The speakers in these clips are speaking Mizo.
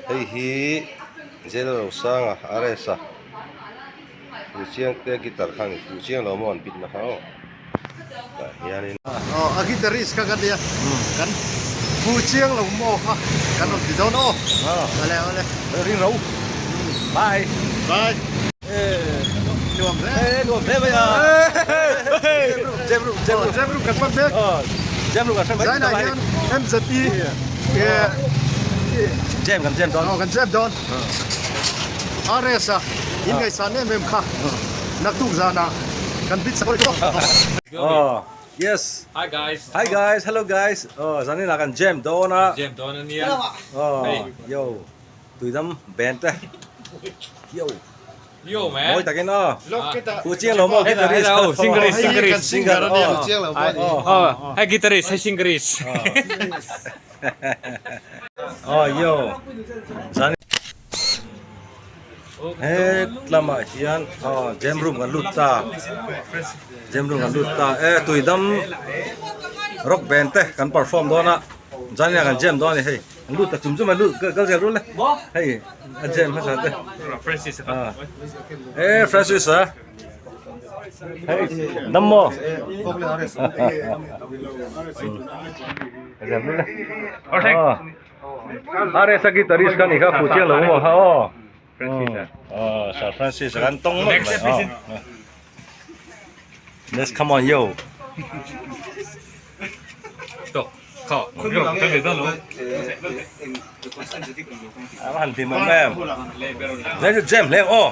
Hei hi Jalrosanga RS a Fuhchiang te guitar kha a ni Fuhchiang lo maw an bit na kha aw tah hianin. Aw a guitarist kha ka nia kan Fuhchiang lo maw kha kan rawn ti dawn aw awle awle ring ro bye bye nuam hle nuam hle mai a jam room jam room jam room kan hman mek jam room kan hman mek zainah hian MZE jam kan jam dawn aw kan jam dawn RS a in ngaihsan em em kha naktuk zanah kan bit sak aw yes hi guys hi guys hello guys aw zaninah kan jam dawn a jam dawn ania aw yo tuidam band te yo yo man mawi takin aw Fuhchiang lo maw guitarist hello singerist singerist singer aw Fuhchiang lo maw aw hei guitarist hei singerist aw yo zan Het lamah hian aw gem room kan lut ta gem room kan lut ta e tuidam rock band te kan perform dawn a zan kan jam dawn a ni hei an lut ta chum chum a lut kal zel rul e hei a jam hmasa te e Francis a hei dam maw zel rul e RS a guitarist kha ni kha fu chiang lo maw kha aw Aw Sir Francis a kan tawng mawlh mai aw Let's come on yo A va han hlim awm em Zai chu jam hle ang aw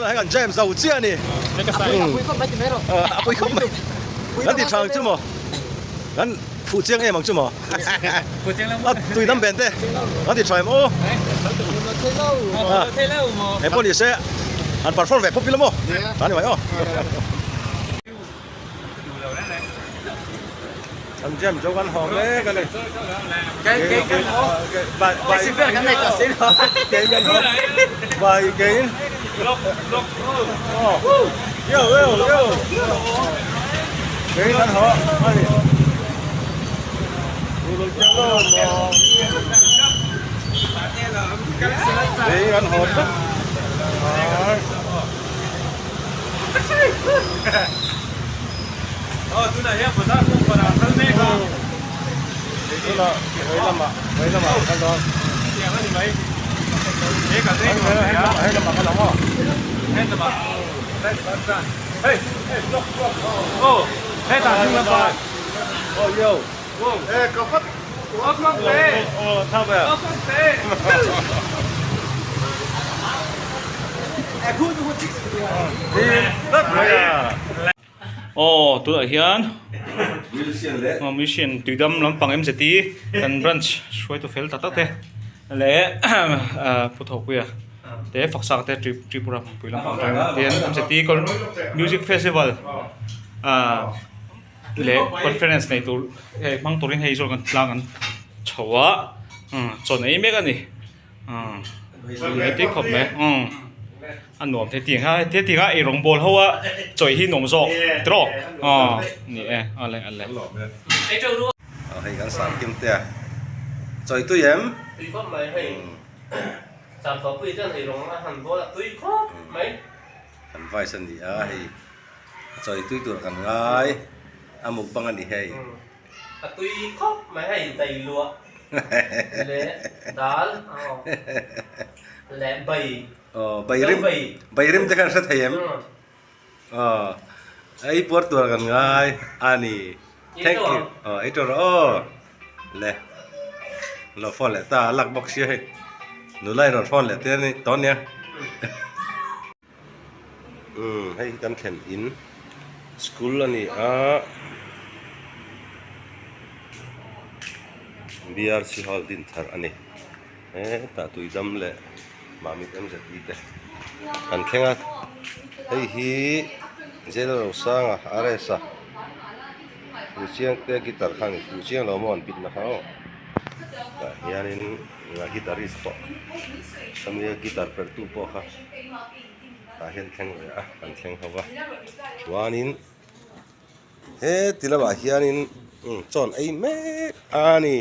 Hei kan jam zo chiah a ni. A pui khawp mai. Kan ti tha ang chu maw? Kan fuh chiang em ang chu maw? A tui dam ben te kan ti tha em aw? He pawh ni se an perform ve pawp ila maw? Ta ni mai aw. An jam zo kan haw mek a ni. Bai kein. Yo yo yo. Kein kan haw a ni. Kein kan haw tlat. Aw tunah hian bazar kawngpar ah kal mek a. Tunah vei lamah vei lamah an kal dawn. Hetiang a ni mai. He kan reng lo thei a. Hei lamah kal ang aw. Hei lamah. Hei hei block block. Aw hetah hnung lamah. Aw yo. E ka vat. Aw block te. Aw tha ve. Aw block te. Aw tunah hian musician tuidam lampang MZT kan branch hruaitu fel tak tak te leh Pu Thawkpuia te Faksak te Tripura hmunpui lampang atangin tian MZT music festival ah leh conference nei tur hei hmang turin hei zawk an tlang an chho a chaw nei mek a ni. Heti khawp mai a nuam thei tih kha heti tih kha ei rawng bawl ho a chawi hi nuam zawk tiraw aw ni e awle awle. Aw hei kan sang kim te a chawi tui em? Tui khawp mai hei chang tawh pui ten ei rawng a han bawl a tui khawp mai. Kan vice a ni a hei a chawi tui tur kan ngai a mukbang a ni hei. A tui khawp mai hei dai luah leh dal leh bai Aw bai rim bai rim te khan hre thei em? Aw ei puar tur kan ngai a ni thank you aw ei tur aw le lo phone leh ta a lak bawk sia hei nula in rawn phone leh te ani tawn nia. Umm hei hi kan thlen in school a ni a BRC hall din thar a ni hetah tuidam leh Mamit MZE te an thleng a hei hi Jail Rosanga RS a Fuhchiang te guitar kha a ni Fuhchiang lo maw an bitna kha aw tah hianin guitarist pawh khami guitar perh tu pawh kha tah hian thleng ve a kan thleng ho va chuanin heti lamah hianin chawn ei mek a ni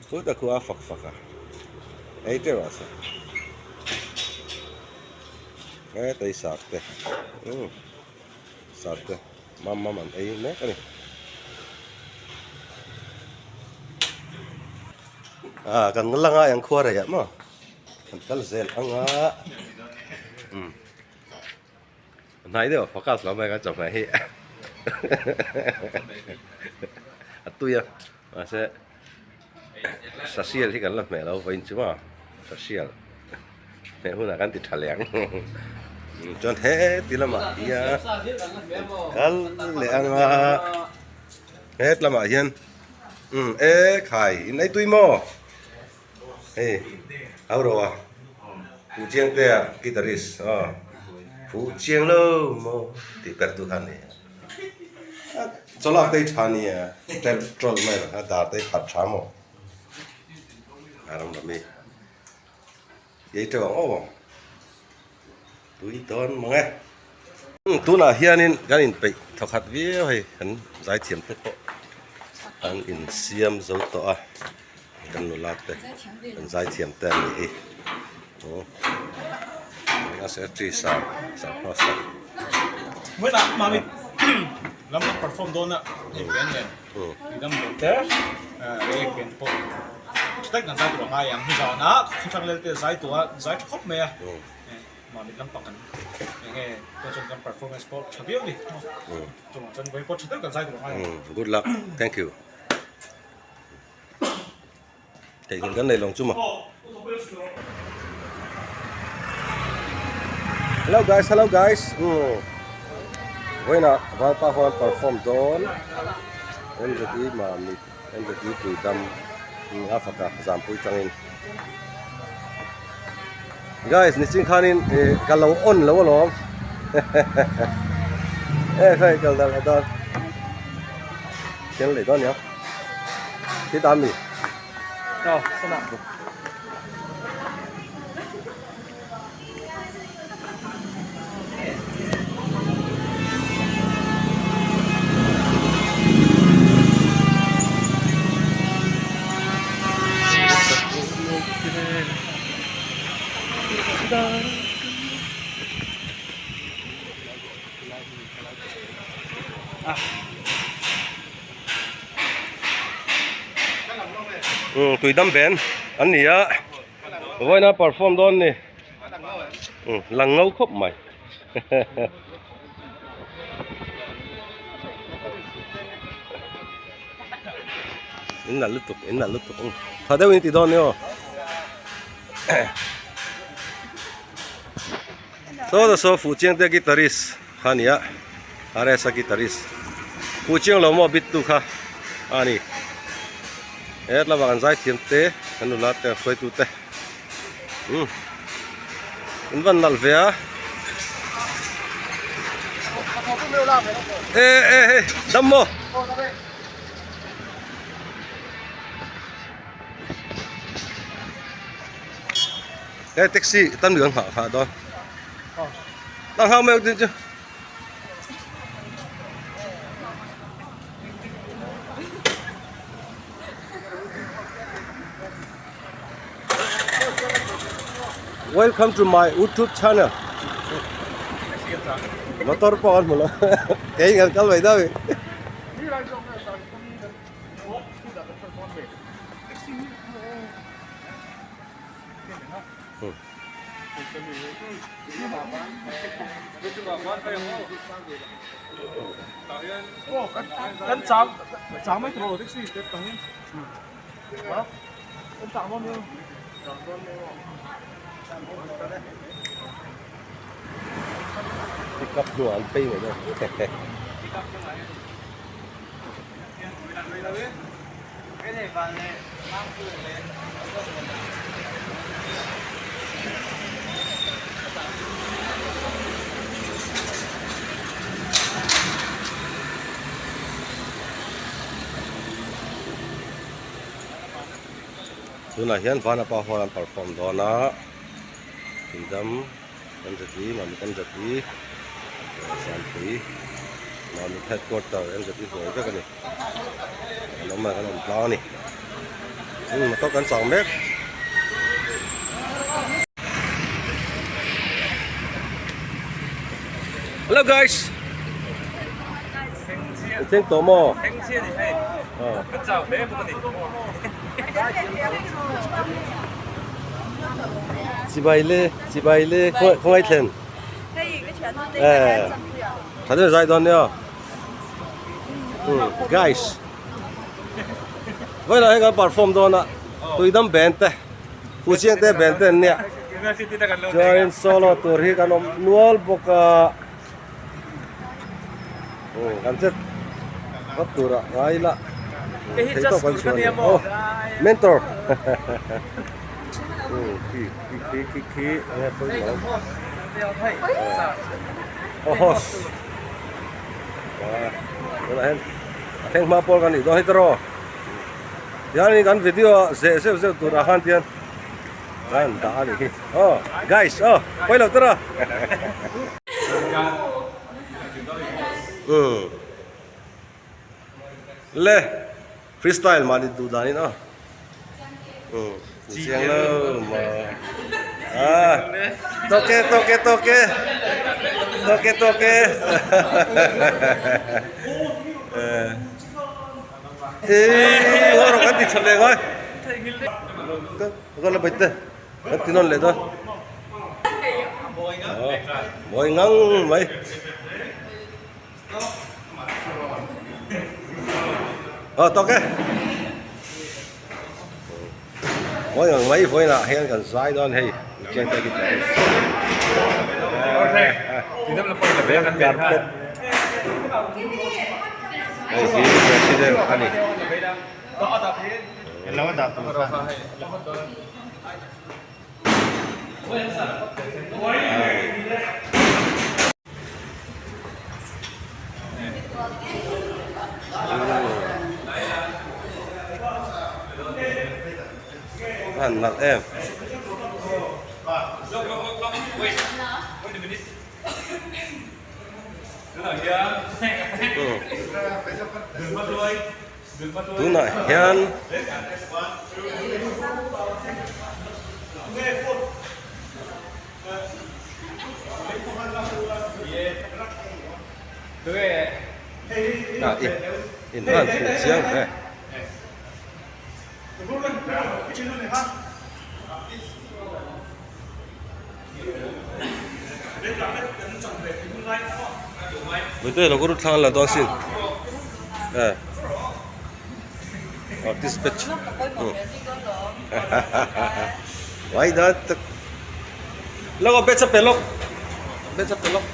chuta khu a fak fak a ei teuh ah sawn heta hi sar te sar te mam mam an ei mek a ni. Ah kan la ngai ang khua rei ah maw kan kal zel ang a umm hnai deuh a focus lo mai kan chawhmeh hi a tui a mahse sasial hi kan la hmeh lo vawiin chu maw sasial hmeh hunah kan ti tha leh ang chuan heti lamah hian kal leh ang a het lamah hian. Umm e khai in ei tui maw hei au ro a Fuh Chiang te a guitarist aw Fuh Chiang lo maw tih per tu kha a ni a chawlak te hi tha a nia tel tawl mai lo a dar te hi phat tha maw a ram ram hi ei teuh ang aw tui dawn mang e tunah hianin kan inpeih thawkhat viau hei kan zaithiam te pawh an insiam zo tawh a kan nula te kan zaithiam te an nih hi aw secretary sir sarpros a Lam kan perform dawn a hei pen nen tui dam lo te leh pen te pawh tha tak kan zai tur a ngai ang hi zan a khawthlang lel te zai tur a zai tha khawp mai a mahni lampang kan eng nge tuna chuan kan performance pawh tha viau a ni chuvang chuan vawi pawh tha deuh kan zai tur a ngai ang. Good luck thank you Theihnghilh kan nei lo chu maw. Hello guys, hello guys. Vawiinah Valpa huan perform dawn MZE Mamit MZE Tuidam a faka zampui tangin. Guys, nichin khanin ka lo on lo alawm. E khai kal dal dawn. Kel leh dawn nia. Thế ta mi. Ờ, xem nào. Ah. Umm tuidam ben an ni a vawiin a perform dawn ni umm lang ngau khawp mai in nalh lutuk in nalh lutuk tha deuhin ti dawn ni aw. Saw ta saw fuhchiang te guitarist kha a ni a RS a guitarist fuhchiang lo maw bit tu kha a ni he tlangah kan zai thiam te kan nula te an hruai tu te umm in van nalh ve a e e hei dam maw. He taxi tan kan nghah phah dawn ta nghak mai din chu Welcome to my YouTube channel motor pawh an hmu lo kei kan kal mai deuh Pick up hnuah an phei mai dawn Tunah hian Vanapa Hall an perform dawn a Tuidam MZP Mamit MZP Zanpui Mamit headquarter MZP hnuai vek a ni. An awm a kan awm tlang a ni umm motor kan chang mek. Hello guys. I thleng tawh maw? Thleng chiah a ni hei. Kan chau hle bawk a ni. Chibai le chibai le khawngaih thlen. Tha deuh zai dawn nia. Guys vawilah hian kan perform dawn a tuidam band te fuhchiang te band te an nia chuanin solo tur hi kan awm nual bawk a kan chet vak turah ngai ila thei tawk kan chhuah a ni aw mentor khi khi khi khi enge pawimawh aw host. Tunah hian a thleng hma pawl kan nih dawn hi tawh tihianin kan video ah zeh zeuh zeuh turah khan tihian kan dah a nih hi aw guys aw pawi lo tawh umm le freestyle mahni duh danin aw umm chiang lo maw ah tawk e tawk e tawk e tawk e tawk e eh ngaw rawh kan ti that leh ngai ka la bait te kan ti nawn leh dawn mawi ngang mai. Ờ tawk e. Vawi ang mai vawiinah hian kan zai dawn hei chiang te ki Red carpet hei hi president a ni. An nalh em. Tunah hian in hman fuh chiang ve. Mite lo guru thlang la dawn sin. Eh. Artist batch. Why not? Lok batch a pe lok. Batch a pe lok.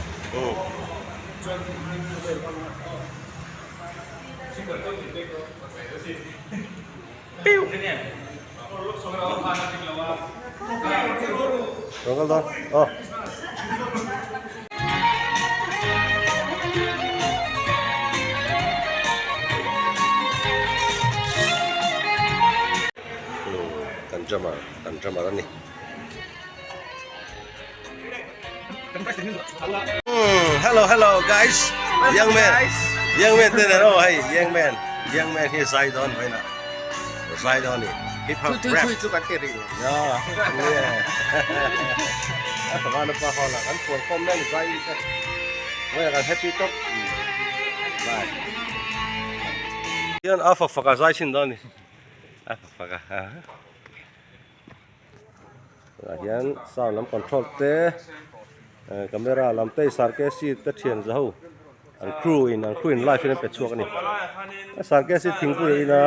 Rongal dawn. Aw. Kan drummer, kan drummer a ni. Hello hello guys young man young man te nen aw hei young man young man hi zai dawn vawiin ah zai dawn a ni hip hop rap Thui chu kan ti rih lo a fapa na pa hall ah kan puan khawm mek zai te vawiin ah kan happy tawp bye hian a fak fak ah zai chhin dawn a ni a fak fak ah. Tunah hian sound lam control te camera lam te sarkesi te thian za ho an crew in an crew in live in an pe chhuak a ni sarkesi thingpui a in a.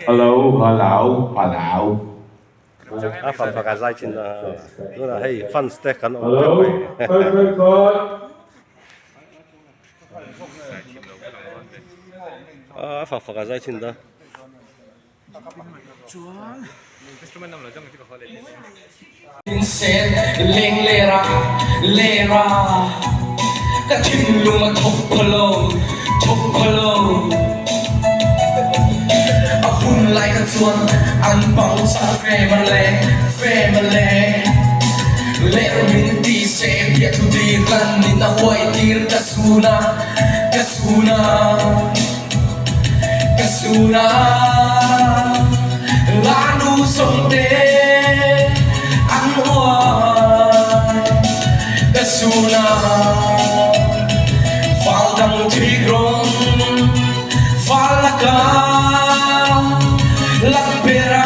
Hello hello hello. A fak fak a zai thin a tunah hei fans te kan awm teuh mai. A fak fak a zai thin a. Ka sun ah lanu songte an uai. Ka sun ah fal dang thik ron fal lakah lakper ah.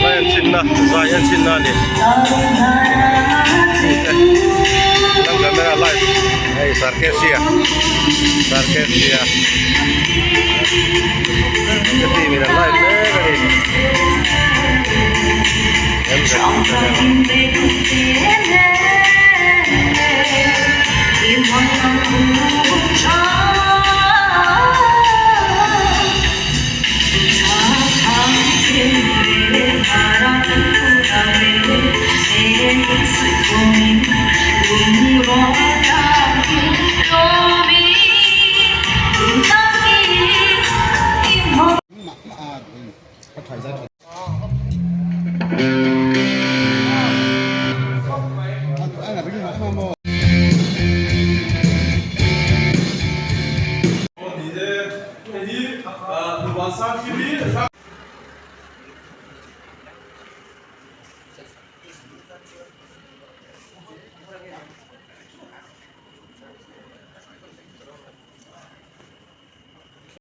Lai an chinna zai an chinna a ni lam camera live hei sarkesia sarkesia te team in an live mek a ni